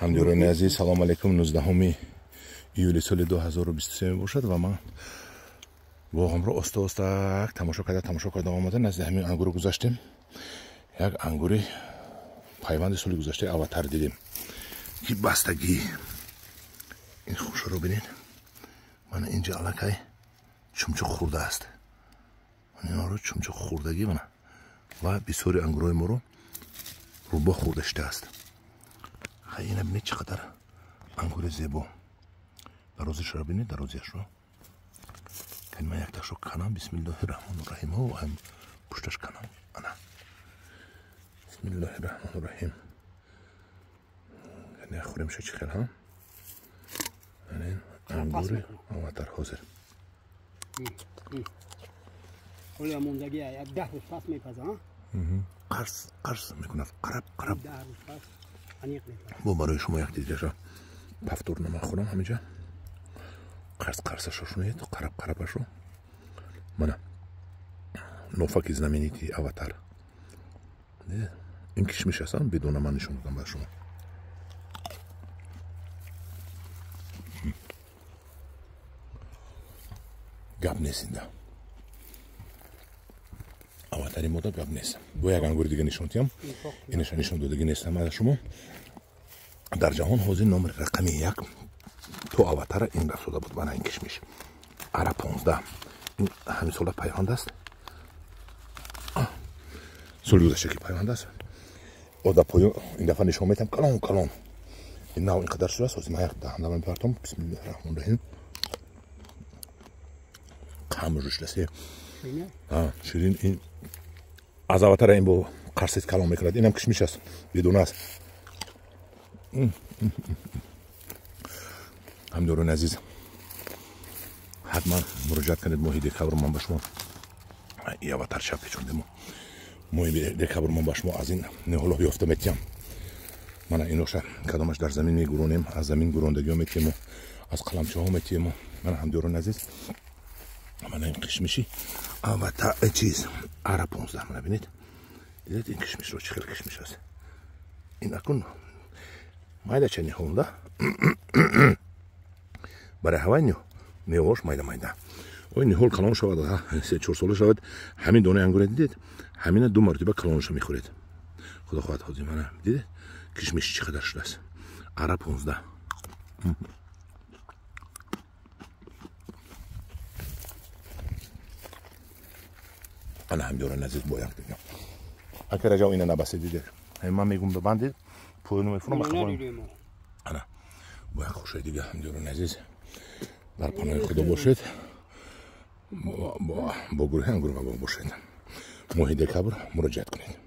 Ҳамдиёрони азиз, салом алейкум. 19 июли соли 2023 мебошад ва ман боғамро оста оста тамошо карда омада назди ҳамин ангуру гузаштем. Як ангури пайванди соли гузаштаи аватар дидем, ки бастагӣ. Ин хушаро бинед, мана инҷа аллакай чумчуқ хӯрдааст. Инро чумчуқ хӯрдагӣ мана ва бисёри ангурҳои моро рӯбоҳ хӯрда шудааст. Ина бинед, чӣ қадар ангури зебо. Дарозишро бинед, дарозиашро. Кани ман якташро канам. Бисмиллоҳи раҳмони раҳим. Ҳам пушташ канам. Ана, бисмиллоҳи раҳмони раҳим. Кани хӯремша чӣ хел, ҳа? Ангури аватар ҳозир. Оля мондаги як 10 рӯз пас мепаза, ҳа? Қарс қарс мекунад, қараб қараб. 10 рӯз пас аниқ мепаза. Бо барои шумо як дигаша повторно ман хӯрам ҳаминҷа. Қарс қарсашро шунед, қараб қарабашро. Мана нофаки знаменитый аватар. Ин кишмиш аст, бедона ман нишон додам ба шумо. Гап нест инда. Аватари мода гап нест. Бо як ангури дига нишон диҳам. Инаша нишон додагӣ нестам аз шумо. Дар ҷаҳон ҳозир номери рақами 1 то аватара ин рафтода буд. Мана ин кишмиш. Ара 15. Ин ҳамин сола пайванд аст. Соли гузашта ки пайванд аст. Ода поён ин дафъа нишон метам калон калон. Ин нав ин қадар шудааст. Ҳозир ман як даҳанда мепартом. Бисмиллоҳи раҳмони раҳим. Қамр шудаст. Ширин. Ин аз аватара ин бо қарсит калон мекунад. Инам кишмиш аст, бедона аст. Ҳамдиёрони азиз, ҳатман муроҷиат кунед. Моҳи декабр ман ба шумо аватар шаб печондем. Моҳи декабр ман ба шумо аз ин ниҳолҳо ёфта метиҳам. Мана иноша кадомаш дар замин мегуронем, аз замин гурондагиҳо метиҳему, аз қаламчаҳо метиҳему. Мана ҳамдиёрони азиз, мана ин кишмиши аватар чиз ара 15. Мана бинед, дидед ин кишмишро, чӣ хел кишмиш аст. Ин акун майдача ниҳолда, барои ҳавай меваош майда майда. Ой, ниҳол калон шавад, 3-4 сола шавад, ҳамин донаи ангура дидед, ҳамина 2 маротиба калонша мехӯред. Худо хоҳад ҳозир. Мана дидед кишмиш чӣ қадар шудааст. Ара 15. Ана ҳамдиёрони азиз, бо як дига. Ака Раҷаб, ина набасед, дидед. Ман мегум бибандед, поёну мефурам. Ана бо як хушои дига. Ҳамдиёрони азиз, дар паноҳи Худо бошед, бо гурӯҳи ангур ва боғ бошед. Моҳи декабр муроҷиат кунед.